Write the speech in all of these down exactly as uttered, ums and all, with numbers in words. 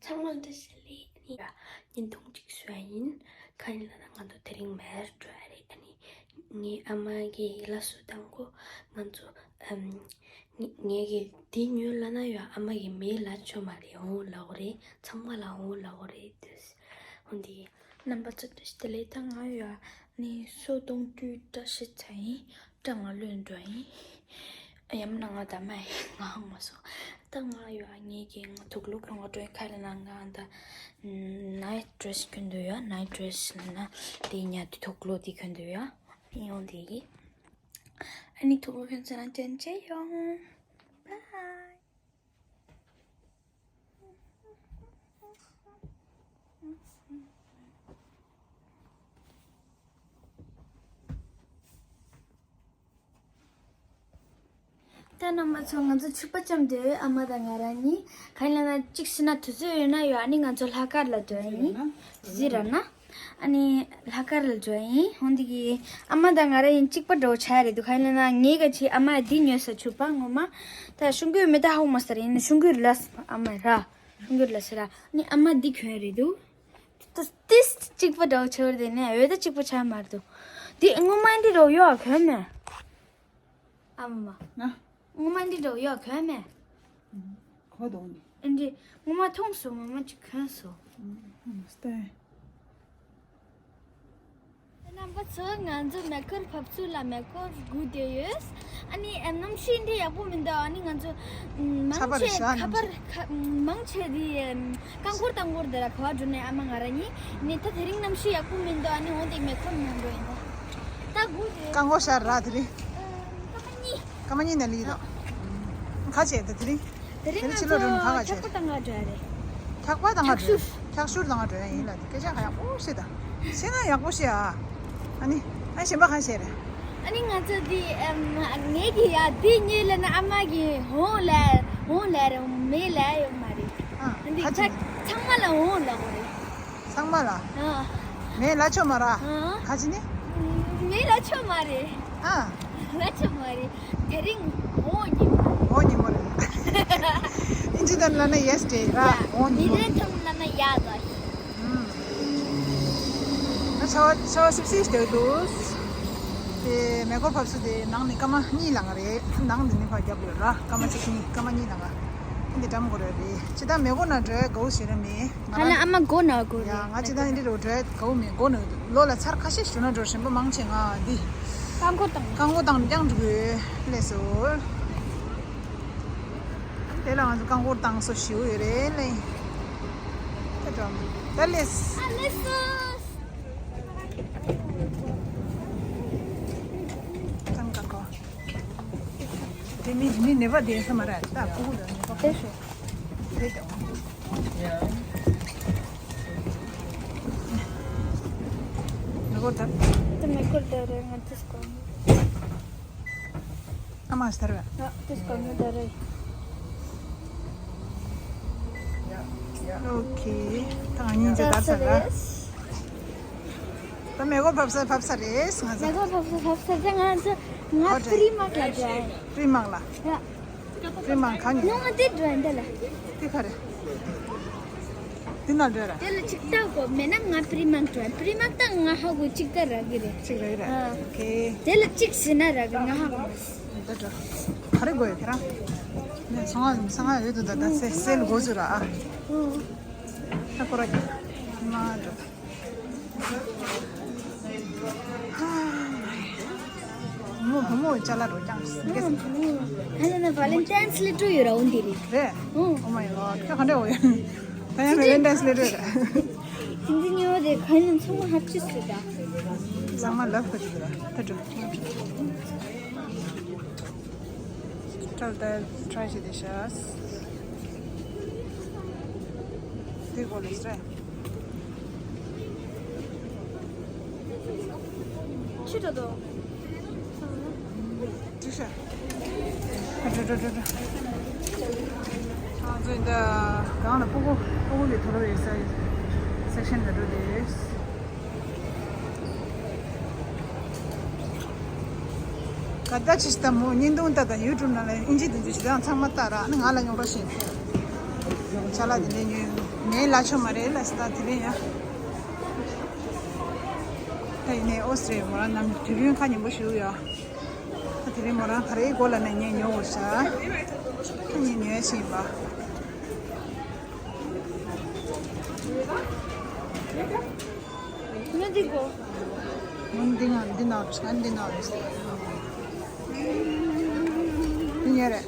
ཚང་མ་བཀྲ་ཤིས་བདེ་ལེགས། ཨ་ནི་བརྙན་ཐུང་གཅིག་བཟོས་ཡིན། གང་ཡིན་ལབ་ན་ང་ཚོ་དེ་རིང་མལ་འགྲོ་ཡ་རེད། ཨ་ནི་ངའི་ཨ་མ་གིས་ལབ་སོང་། དང་པོ་ང་ཚོ་ཨམ། ངས་ངས་ཀྱིས་འདི་ཉོས་ལབ་ན་ཡང་ཨ་མ་གིས་མེད་ལབ་ཆོག་མ་རེད། འོང་ལབ་དགོས་རེད། ཚང་མ་ལ་འོང་ལབ་དགོས་རེད། དེ་འོ་འདི་རྣམ་པ་ཚོ་བཀྲ་ཤིས་བདེ་ལེགས། ད་ང་ཡང་ནི་སོ་གཏོང་དུས་བཀྲ་ཤིས་ཚ་ཡིན། སྐྲ་ང་ལོན་འགྲོ་ཡིན། ཡམ་ན་ང་ད་མ་ཡིན་ང་ཧང་མ་སོང་། ད་ང་ཡོད་ཨ་ངེད་ཀྱི་ང་དུག་ལོག་ལོང་བ་འགྲོ་ཡིན། ཁ་ལ་ན་ང་ད་ནའི་ཊི་ཌི་རེ་སི་གྱོན་འདུག་ཡ། ནའི་ཊི་ཌི་རེ་སི་ལ་ན་དེ་ཉ་དེ་དུག་ལོག་དེ་གྱོན་འདུག་ཡ། ཡོང་དེ་ཡི་ཨ་ནི་དུག་ལོག་གྱོན་ཚེ་ན་ཅན་ཅེ་ཡོང་། བའི། ད་རྣམ་པ་ཚོ་ང་ཚོ་ཕྱུ་པ་ལྕམ་དེ་ཨ་མ་དང་ང་རང་གཉིས་གང་ཡིན་ལབ་ན་གཅིག་ཤི་ན་དུས་ཚོད་ཡོད་ན་ཡོད། ཨ་ནི་ང་ཚོ་ལྷག་དཀར་ལ་འགྲོ་ཡ་ཡིན། དེ་ཟི་ར་ན། ཨ་ནི་ལྷག་དཀར་ལ་འགྲོ་ཡ་ཡིན། འོན་ཏེ་གི་ཨ་མ་དང་ང་རང་ཡིན་གཅིག་པ་འདྲ་བོ་ཆགས་ཡ་རེད་འདུག་གང་ཡིན་ལབ་ན་ངས་ག་ཅི་ཨ་མ་འདི་ཉོས་ས་ཕྱུ་པ་ངོ་མ། ད་ཤུང་གུ་མེ་ད་ཧོ་མ་ས་ར་ཡིན་ན་ཤུང་གུ་ལ་ཨ་མ་ར། ཤུང་གུ་ལ་ས་ར། ཨ་ནི་ཨ་མ་འདི་གྱོན་ཡ་རེད་འདུག་ཏིས་ཏིས་གཅིག་པ་འདྲ་བོ་ཆགས་རེད་ནས་འོ་ད་གཅིག་པ་ཆགས་མ་རེད་འདུག་འདི་སྔོན་མ་འདི་འདྲ་བོ་ཡོད་གྱོན་མེད། ཨ་མ་མ། ང་། སྔོན་མ་འདི་འདྲ་བོ་ཡོད་གྱོན་མེད། གོ་དོ་ནི། ཨ་འདི་སྔོན་མ་མཐོང་སོང་། ངོ་མ་ཅིག་གྱོན་སོང་། ཨ་སྟེ། རྣམ་པ་ཚོ་ང་ཚོ་མེ་འཁོར་ཕབ་ཚུལ་ལ་མེ་འཁོར་སྒུག་བསྡད་ཡོད། ཨ་ནི་ཨ་གནམ་གཤིས་འདི་ཡག་པོ་མི་འདུག་ཨ་ནི་ང་ཚོ་ཨམ་མང་ཆེ་ཁ་པར་ཁ་མང་ཆེ་འདི་ཨམ་རྐང་འཁོར་རྐང་འཁོར་འདི་ལ་ག་པར་འགྲོ་ནས་ཨ་མ་ང་རང་གཉིས་ནི་ད་དེ་རིང་གནམ་གཤིས་ཡག་པོ་མི་འདུག་ཨ་ནི་འོ་འདི་མེ་འཁོར་ནང་འགྲོ་ཡིན་ད། ད་སྒུག་བསྡད་ཡོད། རྐང་འཁོར་ཤར་ར་དེ་རིང་། ཨ་སྐར་མ་གཉིས། སྐར་མ་གཉིས་ནས་ལི་དང་། ཁ་ཆེ་ད་དེ་རིང་། དེ་རིང་ང་ཚོ་ཕྱི་ལོགས་འགྲོ་ནས་ཁ་ཁ་ཆེ། འཁྱག་པ་བཏང་ག་འགྲོ་ཡ་རེད། འཁྱག་པ་བཏང་ག་འགྲོ། འཁྱག་ཤུར། འཁྱག་ཤུར་བཏང་ག་འགྲོ་ཡ་ཡིན་ལ། དེ་སྐད་ཆ་ག་ཡག་པོ་བཤད་ད། བཤད་ན་ཡག་པོ་བཤད་ཨ། ཨ་ནི། ཨ་གཞན་པ་ག་བཤད་རེད། ཨ་ནི་ང་ཚོ་འདི་ཨམ་ངས་ཀྱི་ཡ་འདི་ཉོས་ལབ་ན་ཨ་མ་གི་འོང་ལབ་འོང་ལབ་རེད། མེད་ལབ་ཡོད་མ་རེད། ཨ་འདི་ག་ཚང་མ་ལ་འོང་ལབ་དགོས་རེད། ཚང་མ་ལ། ཨ། མེད་ལབ་ཆོག་མ་ར། ཨ། ག་ཅི་ནི། མེད་ལབ་ཆོག་མ་རེད། ཨ། ལབ་ཆོག་མ་རེད། དེ་རིང་འོང་ཉིན་མོ་རེད། འོང་ཉིན་མོ་རེད། ཨིན་ཇི་ཐོག་ནས་ལབ་ན་ཡེ་སི་ཊར་ཌེ་ར། ཡ། འོང་ཉིན་མོ་རེད། ཉི་ཟླའི་ཐོག་ནས་ལབ་ན་ཡ་ད། ཨུམ། ད་ཆར་པ་ཆར་པ་སིབ་སིབ་བརྡབ་འདུག་དེ་མེ་འཁོར་ཕབ་ས་དེ་ནང་ནས་སྐར་མ་གཉིས་ལངས་རེད། ནང་དེ་ནས་ཕར་རྒྱབ་ཡོད་ར། སྐར་མ་གཅིག་གཉིས་སྐར་མ་གཉིས་ལངས། འདི་འགྲམ་དགོས་རེད་རེད། ཅི་ད་མེ་འཁོར་ནང་འགྲོ་ཡ་དགའ་བོ་ཞེ་དྲག་མེད། ང་ཧ་ལ་རང་ཨ་མ་མགོ་ན་དགོས་ཡ། རེད། ང་ཅི་ད་འདི་རུ་འགྲོ་ཡ་དགའ་བོ་མེད། མགོ་ན་ལོ་ལ་ཚར་ཁ་ཤས་ཞུ་ན་འགྲོ་གཞན་པ་མང་ཆེ་ང་འདི། རྐང་འཁོར་བཏང་། རྐང་འཁོར་བཏང་རྐྱང་འགྲོ་གི་ལས་སོ། དེ་ལ་ང་ཚོ་རྐང་འཁོར་བཏང་སོ་ཞེ་པོ་ཡོད་རེད་ལེ། ད་འགྲོ་ད་ལས། ཨ་ལས་སོ། ཀྲང་ཀ་ཀོ། དེ་མི་མི་ནད་པ་དེ་ས་མ་རེད། ད་ཕྲུ་གུ་དང་ནད་པ་དེ་ཤོ། དེ་དང་། ནག་ད། དེ་མེ་འཁོར་དེ་རེད། ང་དེ་སྐོར་ནི། ཨ་མ་སྟར་བ། ཨ་དེ་སྐོར་ནི་དེ་རེད། ཨོ་ཁེ། ད་ང་གཉིས་ཀྱི་དར་ས་རེད། ད་མེ་འཁོར་ཕབ་ས་ཕབ་ས་རེད་ང་ཚོ། མེ་འཁོར་ཕབ་ས་ཕབ་ས་རེད། ང་ཚོ་ང་ཨོ་ཀྲེ། པི་རི་མག་ལ་འགྲོ་ཡ། པི་རི་མག་ལ། ཡ། པི་རི་མག་ག་ནས། ནོ་ང་དེ་འགྲོ་ཡ་འདི་ལ། དེ་ག་རེད། དེ་ན་འགྲོ་ཡ་ར། དེ་ལ་ཅིག་ལྟ་གོ་མེད་ན་ང་པི་རི་མག་འགྲོ་ཡ། པི་རི་མག་ད་ང་ཧ་གོ་ཅིག་ད་རག་གི་རེད། ཅིག་རག་གི་ར། ཨ། ཨོ་ཁེ། དེ་ལ་ཅིག་ཟེར་ན་རག་གི་ང་ཧ་གོ་མ་སོང་། ད་འགྲོ། ག་རེ་དགོས་ཡོད་ཁྱེད་རང་། ནས་སང་ང་སང་ང་ཡོད་དུ་ད་ད་སེ་སེལ་འགོ་ཚུགས་ར་ཨ། ཨོ། ད་ཁོ་ར་ཁྱེད་མ་འགྲོ། བུ་མོ་བུ་མོ་ཅ་ལག་རོ་རྐྱང་། ཨ་བུ་མོ། ཨ་ལ་ན་ཝ་ལེན་ཊའིན་སི་ལེ་ཊོ་ཡོད་ར་འོ་འདི་རེད། རེད། ཨོ། Oh my god ཁྱོད་ག་འདྲ་འོ་ཡ། ད་ཡང་ཝ་ལེན་ཊའིན་སི་ལེ་ཊོ་རེད། དེ་འདི་ཉོ་རེད། ག་ཡིན་ན་ཚང་མ་ཧབ་ཅི་སུ་ད། ཚང་མ་ལབ་ཁ་ཅིག་ར་ད་འགྲོ། ཁྲལ་ལྟར་ཁྲལ་བྱེད་དེ་ཤག་དེ་གོ་ལེ་སི་རེད། ཆུ་འགྲོ་དོ། ཅི་ཤག་འགྲོ་འགྲོ་འགྲོ་འགྲོ། ང་ཚོ་འདི་གང་ལ་སྤུ་གུ་སྤུ་གུ་གི་ཐོ་རོ་ཡོད་ས་སེག་ཤན་ལ་འགྲོ་དེ། ག་ད་ཅི་ཞིག་ད་མོ་བརྙན་ཐུང་ལྟ་ད་ཡུ་ཊུབ་ནང་ལ་ཨིན་ཇི་དེ་ཚོ་ཞིག་ད་ཚང་མ་ལྟ་ར། ཨ་ནི་ང་ལ་ཉོག་ར་ཤེས། ཅ་ལག་དེ་འདྲ་ཉོས་ཡོད། ངའི་ལ་ཆོ་མ་རེད་ལ་སི་ད་དེ་རིང་ཡ། ད་ཡིན་ནའི་ཨོ་སི་ཀྲི་ཡ་མོ་རང་ནམ་དུས་རྒྱུན་ཁ་ཉན་པོ་ཞུ་ཡ། ད་དེ་རིང་མོ་རང་ག་རེའི་མགོ་ལ་ནས་ངས་ཉོ་དགོས་ཤག་ཁ་ཉིན་ཉོས་ཤིག་ཡིན་པ། ཉོ་འདི་གོ། ང་འདི་ང་འདི་ན་རུ་ང་འདི་ན་རུ། འདི་ཉོས་རེད།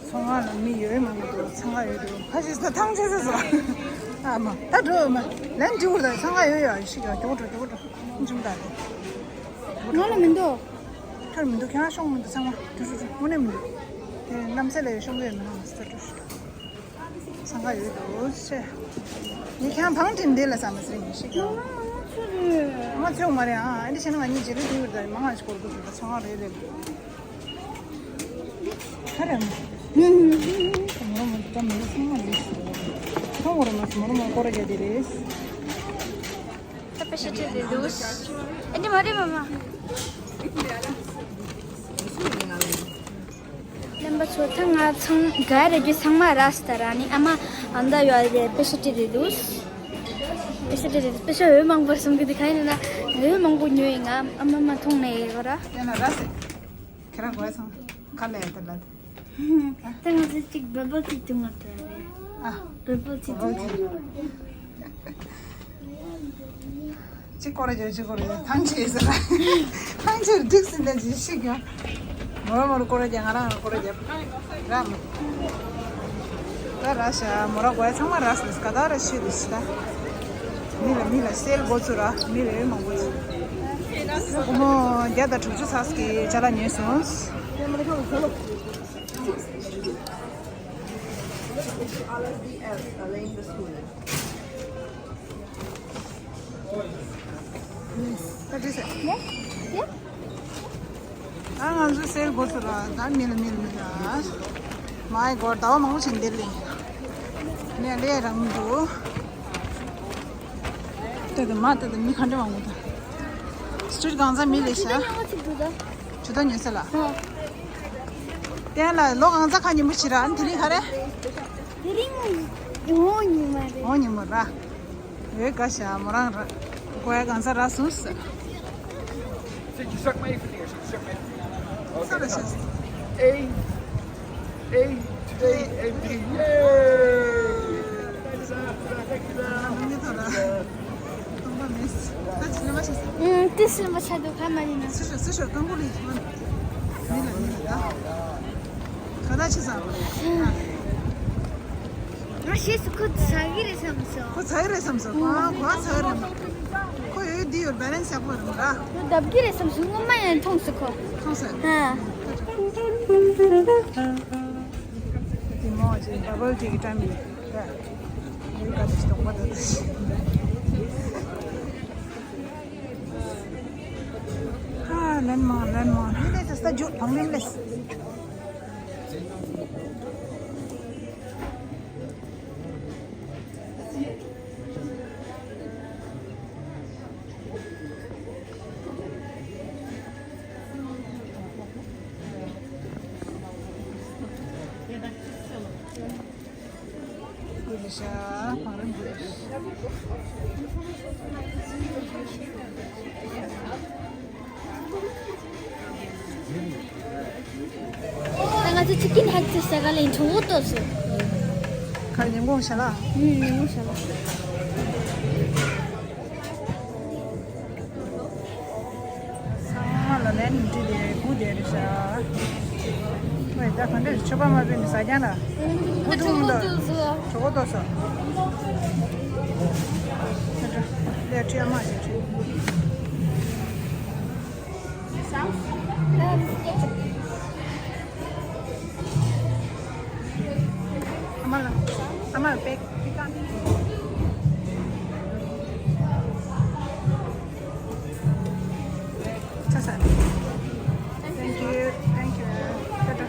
ཚོང་ཁང་ལ་མི་ཡོད་མང་པོ་འདུག་ཚང་ཁ་ཡོད་འདུག་ཁ་ཤས་ས་ཐང་ཆད་ས་སོ། ཨ་མ་ད་འགྲོ་མ་ལན་འགྲིག་གོ་ད་ཚང་ཁ་ཡོད་ཡ་ཤི་ག་ཇོ་གོ་འགྲོ་ཇོ་གོ་འགྲོ་འཇུམ་ད་དེ། ང་ལ་མི་འདུག་ཁར་མི་འདུག་ཁྱེད་རང་ཤོང་མི་འདུག་ཚང་ཁ་འགྲོ་འགྲོ་འགྲོ་དངོས་གནས་མི་འདུག་དེ་རྣམ་སྲས་ལ་ཡོད་ཤོང་གི་ཡོད་མི་ནང་ས་འགྲོ་ཤི། ཚང་ཁ་ཡོད་འདུག་ཤེ། ངས་ཁྱེད་རང་བང་དྲིན་འདི་ལ་ས་མ་ཟེར་ཡིན་ཤི་ག་ང་ཚོ་མ་རེད་ཨ་ཨ་འདི་བྱས་ན་ང་གཉིས་རྗེས་ལུས་འདི་ཡོད་ད་མང་ང་ཞིག་སྐོར་དགོས་འདུག་ད་ཚང་ཁ་རེད་རེད། ཁ་རེད་མ། མོ་རང་མ་འདུག་ད་མི་ཚང་མ་རེད། ཁོང་མོ་རང་མ་མོ་རང་མ་སྐོར་རྒྱག་དེ་རེད། ད་པེ་ཤ་ཁྲིད་དེ་འདུག་ཨེ་འདྲ་མ་རེད་མ་མ། རྣམ་པ་ཚོ་ད་ང་ཚང་ག་རེ་རྒྱུ་ཚང་མ་ར་སི་ད་ར་ནི་ཨ་མ་ཨ་མདའ་ཡོད་རེད་པེ་ཤ་ཁྲིད་དེ་འདུག་པེ་ཤ་ཁྲིད་དེ་པེ་ཤ་འོས་མང་པོ་གསུང་གི་འདུག་ག་ཡིན་ན་འོས་མང་པོ་ཉོས་ཡིན་ང་ཨ་མ་མ་མཐོང་ནས་ཡོད་ར། ཡང་ན་ར་སི། ཁྱེད་རང་གོ་ཡ་ཚང་ཁ་ལས་ཡ་ད་ལ། ད་ང་ཚོ་གཅིག་བེ་བོ་གཅིག་བྱུང་བ་དེ་རེད། ཨ། བེ་བོ་གཅིག་བྱུང་བ། གཅིག་སྐོར་ར་རྒྱབ་གཅིག་སྐོར་ར་རྒྱབ་ཐང་ཆད་ཟེར། ཐང་ཆད་འགྲིག་ཟིན་ད་ཅི་ཤི་ག་མོ་ར་མོ་ར་སྐོར་ར་རྒྱབ་ང་རང་རང་སྐོར་ར་རྒྱབ་ར་མ། ད་ར་ཤ་མོ་ར་གོ་ཡ་ཚང་མ་ར་སི་ལ་སི་ག་ད་ར་ཤི་དུ་ཤི་ད། མི་ལ་མི་ལ་སེལ་འགོ་ཚུགས་ར་མི་ལ་ཡོད་མང་པོ་ཡོད། སྒོར་མོ་བརྒྱ་དང་དྲུག་ཅུ་ཚགས་ཀྱི་ཅ་ལག་ཉོས་སོང་། ད་འགྲིག་ཟེར། ཡ། ཡ། ཨ་ང་ཚོ་སེལ་འགོ་ཚུགས་ར་ད་མི་ལ་མི་ལ་མི་ལ། མའི་གོ་ཟླ་བ་མང་པོ་ཕྱིན་འདིར་ལིང་། ནས་ལས་རང་མི་འདུག་ལྟ་དུ་མ་ལྟ་དུ་མི་ག་འདྲ་མང་པོ་འདུག་སི་ཊི་རིཊ་གང་ས་མི་ལས་ཤ། ཇུ་ཏོ་ཉོས་ས་ལ། དེ་ལ་ལོ་གང་ས་ཁ་ཉིན་མོ་ཕྱི་ར་ཨ་ནི་དེ་རིང་ག་རེ། དེ་རིང་ངོ་ཉིན་མ་རེད། ངོ་ཉིན་མོ་ར། འོས་དགའ་ཤ་མོ་རང་ར། གོ་ཡ་གང་ས་ར་སུ་ས། ས་ར་ཤ། ཨེ། ཨེ། ཨེ། ཨེ། ཡེ། ཨ་ནི་ཐོ་ར། སྟོང་པ་མེད། ད་ཅི་ལས་མ་ཤེས་ས། ཨུམ། ཏི་སི་མ་ཆ་འདུག་ག་མ་ཡིན་ན། སི་ཤོ་སི་ཤོ་རྐང་པོ་ལས་ཀྱི་མ། མི་ལ་མི་ལ་ད། ག་ད་ཆི་ས། ང་ཤེས་སུ་ཁོ་ཚ་གི་རེད་བསམ་སོང་། ཁོ་ཚ་གི་རེད་བསམ་སོང་། ཁོ་ཨ་ཁོ་ཨ་ཚ་གི་རེད་མ། ཁོ་ཡོད་འདི་ཡོད་བེ་ལན་སི་ཡག་པོ་རེད་མ་ར། ཁོ་བརྡབ་གི་རེད་བསམ་སོང་། སྔོན་མ་ཡང་མཐོང་སོང་ཁོ། མཐོང་སོང་། ཧ། དེ་མོ་ཅིག་བ་བལ་ཅིག་གི་ཀྲམ་ཡིན། ཡིན་ག་ཅིག་སྟོང་པ་དང་། ཧ་ལན་མ་ལན་མ་ཧ་ལས་ས་ས་ཇོ་བང་རིམ་ལས། ད་ང་ཚོ་ཅི་ཀིན་ཧེག་ཙི་ཟེར་ག་ལེན་གྲོགས་པོ་ཏོ་སོ། ག་ཉིན་གོང་ཤ་ལ། ཉིན་གོང་ཤ་ལ། ཚང་མ་ལ་ལན་འདི་དེ་དགུ་དེ་རེད་ཤག་ཝེ་ད་ག་འདྲ་རེད་ཆོ་པ་མ་བེ་ནི་ཟ་རྒྱང་ལ། དགུ་དུང་འདུག་གྲོགས་པོ་ཏོ་སོ། ལས་ཁྲིད་མ་ཞིག་ཁྲིད། ཨ་མ་ལ། ཨ་མ་ལ་པེག་པེག་གང་། ཚ་ཚ། Thank you, thank you. ཊ་ཊ།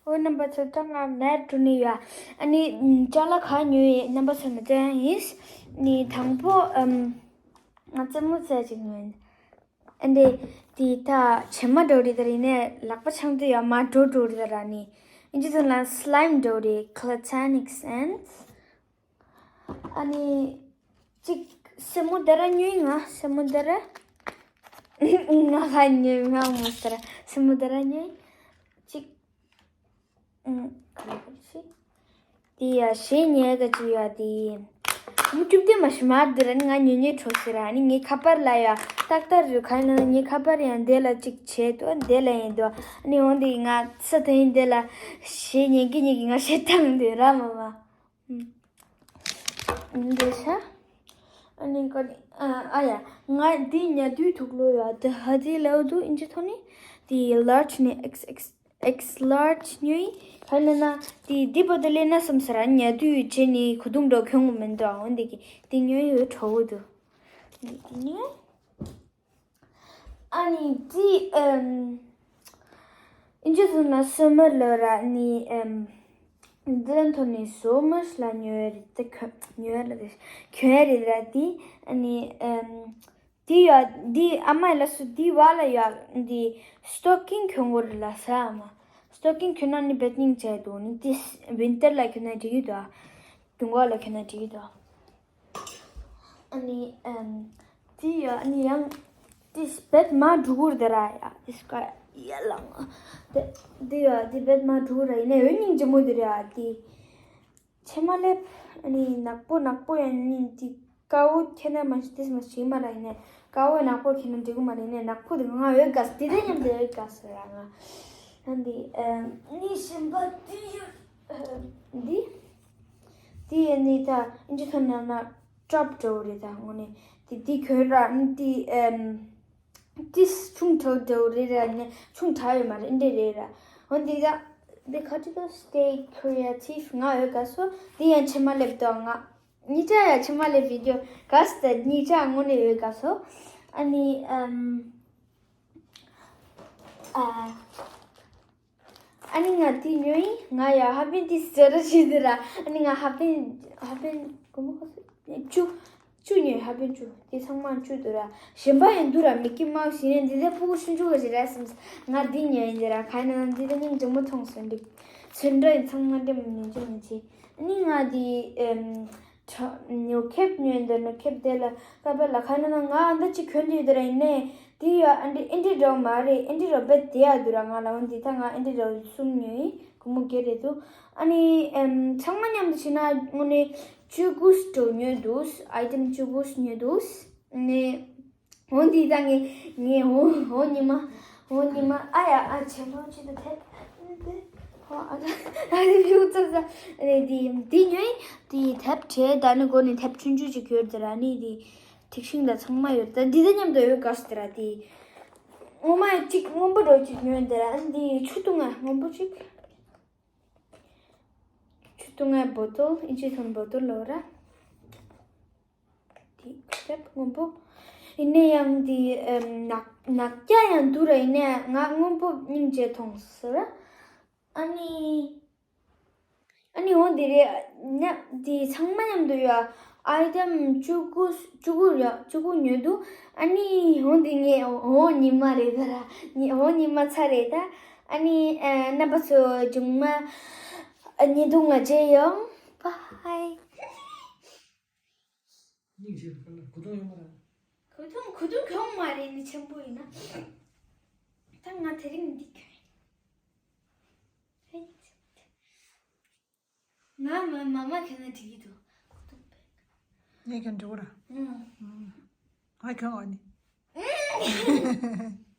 འོ་རྣམ་པ་ཚོ་ད་ང་མལ་འགྲོ་ནི་ཡོད། ཨ་ནི་ཅ་ལག་ག་ཉོས་ཡོད་རྣམ་པ་ཚོ་ནི་བཙལ་ཡིན། ནི་དང་པོ་ཨམ། ང་རྩེད་མོ་རྩེ་ཅིག་ཉོས་ཡིན། ཨ་འདྲེ། དེ་ད་བྱེ་མ་འགྲོ་རེད་ད་རེད་ནས་ལག་པ་འཆང་དུས་ཡ་མ་འགྲོ་འགྲོ་རེད་ད་ར་ནི། ཨིན་ཇི་ཐོག་ལ་slime འདྲ་བོ་རེད། Clathanic ants. ཨ་ནི་གཅིག་སེན་མོ་དེ་ར་ཉོས་ང་། སེན་མོ་དེ་ར། ང་ཧ་ཉོས་ང་མོ་དེ་ར་སེན་མོ་དེ་ར་ཉོས། གཅིག་ཨུམ། ག་རེ་ག་རེ་ཤི། དེ་ཡ་ཞེ་ཉེ་ག་ཅི་ཡ་དེ། མུ་ཅུབ་དེ་མ་ཤི་མར་དེ་ར་ནི་ང་ཉོ་ཉོ་འཕྲོ་ཟེར་ར་ནི་ངའི་ཁ་པར་ལ་ཡ་ཏག་ཏག་རུ་ཁ་ན་ངའི་ཁ་པར་ཡང་དེ་ལ་གཅིག་བྱས་དོ་དེ་ལ་ཡིན་དོ། ཨ་ནི་འོང་དེ་ང་ས་དེ་ཡིན་དེ་ལ་ཞེ་ཉེ་གི་ཉེ་གི་ང་ཞེ་ཐང་དེ་ར་མ་མ། འདི་ཤ། ཨ་ནི་ཀ་ནི་ཨ་ཡ། ང་འདི་ཉལ་དུས་ཐུག་ལོ་ཡ་དེ་ཧ་དེ་ལའོ་དུ་ཨིན་ཇི་ཐོག་ནི། དེ་large ནི་X X X large ཉོས་ཡིན། ཧ་ན་ན་དེ་འདི་པོ་དེ་ལས་ན་སམ་སར་ཉལ་དུས་བྱེད་ནི་གུ་དུང་འགྲོ་ཁྱོང་མི་འདུག་འོན་དེ་གི་དེ་ཉོས་ཡོད་གྲོགས་འདུག་འདི་ཉོས། ཨ་ནི་ཅི་ཨམ། ཨིན་ཇི་ཐོག་ན་སོ་མར་ལོ་ར་ནི་ཨམ། འདི་ལ་ཐོག་ནི་སོ་མར་ལ་ཉོ་ཡ་རེད་དེ་ཁོ་ཉོ་ཡ་ལ་དེ་ཁྱོད་ཡ་རེད་ར་དེ་ཨ་ནི་ཨམ། དེ་ཡ་དེ་ཨ་མ་ཡ་ལ་སུ་དེ་བ་ལ་ཡ་དེ་སི་ཊོ་ཀིང་གྱོན་གོ་རེད་ལ་ས་ཨ་མ། སི་ཊོ་ཀིང་གྱོན་ན་ནི་བེད་ནིང་བྱས་འདུག་ནི་དེ་ཝིན་ཊར་ལ་གྱོན་ན་འགྲིག་གི་འདུག་དུང་གོ་ལ་གྱོན་ན་འགྲིག་གི་འདུག་ཨ་ནི་ཨམ། དེ་ཡ་ཨ་ནི་ཡང་དེ་བེད་མ་འགྲོ་གི་རེད་ར་ཡ་དེ་སྐ་ཡ་ལང་དེ་དེ་ཡ་དེ་བེད་མ་འགྲོ་གི་ར་ཡིན་ནའི་འོན་སྙིང་རྗེ་མོ་དེ་རེད་ཡ་དེ་ཕྱེ་མ་ལེབ། ཨ་ནི་ནག་པོ་ནག་པོ་ཡང་ནི་དེ་དཀར་བོ་ཁྱེར་ན་མ་ཤི་དེ་མ་ཤི་མ་ར་ཡིན་ནའི་དཀར་བོ་ནག་པོ་ཁྱེར་ན་འགྲིག་གི་མ་རེད་ནའི་ནག་པོ་དེ་ང་འོས་དགའ་ས་དེ་དེ་མཉམ་དུ་འོས་དགའ་ས་ར་ང་ཨ་འདི་ཨམ། ནི་ཞིམ་པ་དེ་ཡོད་འདི། དེ་ཡིན་ནི་ད་ཨིན་ཇི་ཐོག་ན་ན་ཀྲོབ་འདྲ་བོ་རེད་ད་དངོས་གནས་དེ་དེ་གྱོན་ར་ནི་དེ་ཨམ། དེ་ཆུང་དྲགས་འདྲ་བོ་རེད་ར་ནི་ཆུང་དྲགས་ཡོད་མ་རེད་འདྲ་རེད་ར། འོན་ཏེ་ད་དེ་ཁ་ཅིག་ད་stay creative ང་འོས་དགའ་སོ། དེ་ཡང་ཕྱེ་མ་ལེབ་དང་ང་གཉིས་ཆ་ཡང་ཕྱེ་མ་ལེབ་བི་ཌི་ཡོ་ག་སི་ད་གཉིས་ཆ་དངོས་གནས་འོས་དགའ་སོ། ཨ་ནི་ཨམ། ཨ། ཨ་ནི་ང་དེ་ཉོས་ཡིན། ང་ཡ་ཧ་པན་དེ་ཟེར་ར་ཞིག་དེ་ར། ཨ་ནི་ང་ཧ་པན་ཧ་པན་གོ་མོ་ག་སུ་བཅུ་བཅུ་ཉོས་ཧ་པན་བཅུ་དེ་ཚང་མ་བཅུ་དུ་ར། གཞན་པ་ཡང་འདུག་ར་མི་ཀི་མའུ་སི་ཡིན་ནའི་འདི་ལས་སྤུ་གུ་ཆུང་ཆུང་ག་ཞིག་ར་སམ་ང་འདི་ཉོས་ཡིན་དེ་ར་ག་ན་ན་འདི་ལས་སྙིང་རྗེ་མོ་མཐོང་སོང་འདི་ཚོན་འདྲ་ཡིན་ཚང་མ་འདྲ་མི་ཉན་ཅི་མི་ཅི། ཨ་ནི་ང་དེ་ཨམ། ནོ་ཁེབ་ཉོས་འདི་ནོ་ཁེབ་དེ་ལ་ཀ་པ་ལ་ཁ་ན་ན་ང་ཨ་འདི་ཅི་གྱོན་དུས་དེ་ར་ཡིན་ནའི་དེ་ཡ་ཨ་འདི་ཨིན་དྲི་འདྲ་བོ་མ་རེད། ཨིན་དྲི་རོ་བེད་དེ་ཡ་དུ་ར་ང་ལ་འོན་དེ་ད་ང་ཨིན་དྲི་རོ་གསུམ་ཉོས་ཡིན་གུ་མོ་གེ་རེད་དུ། ཨ་ནི་ཨམ་ཚང་མ་མཉམ་དུ་ཕྱིན་ན་དངོས་གནས་བཅུ་དགུ་འགྲོ་ཉོས་འདུག་ཨའི་ཊེམ་བཅུ་དགུ་ཉོས་འདུག་ནི། འོ་འདི་ད་ངས་ངས་འོ་འོ་ཉི་མ་འོ་ཉི་མ་ཨ་ཡ་ཨ་ཆེན་པོ་ཅི་ད་ཐད་ཨ་ཨ་ཨ་རི་ཕྱུགས་ཙག་ཙག་རེད། འདི་འདི་ཉོས་འདི་ཐེབས་བྲེ་ད་ནི་སྒོ་ནས་ཐེབས་ཆུང་ཆུང་ཅིག་གྱོན་དེ་ར་ནི་འདི་ཐིག་ཤིང་ད་ཚང་མ་ཡོད་ད་འདི་ད་མཉམ་དུ་ཡོད་ག་སི་དེ་ར་འདི་ངོ་མ་ཡ་གཅིག་སྔོན་པོ་འགྲོ་ཅིག་ཉོས་དེ་ར་འདི་ཆུ་བཏུང་ང་སྔོན་པོ་ཅིག་ཆུ་བཏུང་ང་བོ་ཏོལ་ཨིན་ཅི་ཐོན་བོ་ཏོལ་ལོ་ར། དེ་ཁྱབ་སྔོན་པོ། ཡིན་ནའི་ཡང་དེ་ནག་ནག་རྒྱ་ཡང་འདུག་ར། ཡིན་ནའི་ང་སྔོན་པོ་སྙིང་རྗེ་མཐོང་སོང་ར། ཨ་ནི། ཨ་ནི་འོ་འདི་རེད་ན་དེ་ཚང་མ་མཉམ་དུ་ཡ་ཨའི་ཊེམ་བཅུ་དགུ་བཅུ་དགུ་ར་བཅུ་དགུ་ཉོས་འདུག་ཨ་ནི་འོ་འདི་ངས་འོ་ཉི་མ་རེད་ད་ར། ཉི་འོ་ཉི་མ་ཚ་རེད་ད། ཨ་ནི་རྣམ་པ་ཚོ་རྗེས་མ་ཉི་དུང་ང་མཇལ་ཡོང་། Bye། སྙིང་རྗེ་རུ་ཁ་ལ་གོ་དོན་ཡོང་མ་རེད། གོ་དོན་གོ་དོན་གྱོང་མ་རེད་ནི་ཆེན་པོ་ཡིན་ན། ད་ང་དེ་རིང་འདི་གྱོན་ཡིན། ང་མ་མ་མ་གྱོན་ན་འགྲིག་གི་འདུག་གོ་དོན་པས། ངས་གྱོན་འགྲོ་གི་ར། ཨང་། ཨང་། ང་གྱོན་འོ་ནི། ཨང་།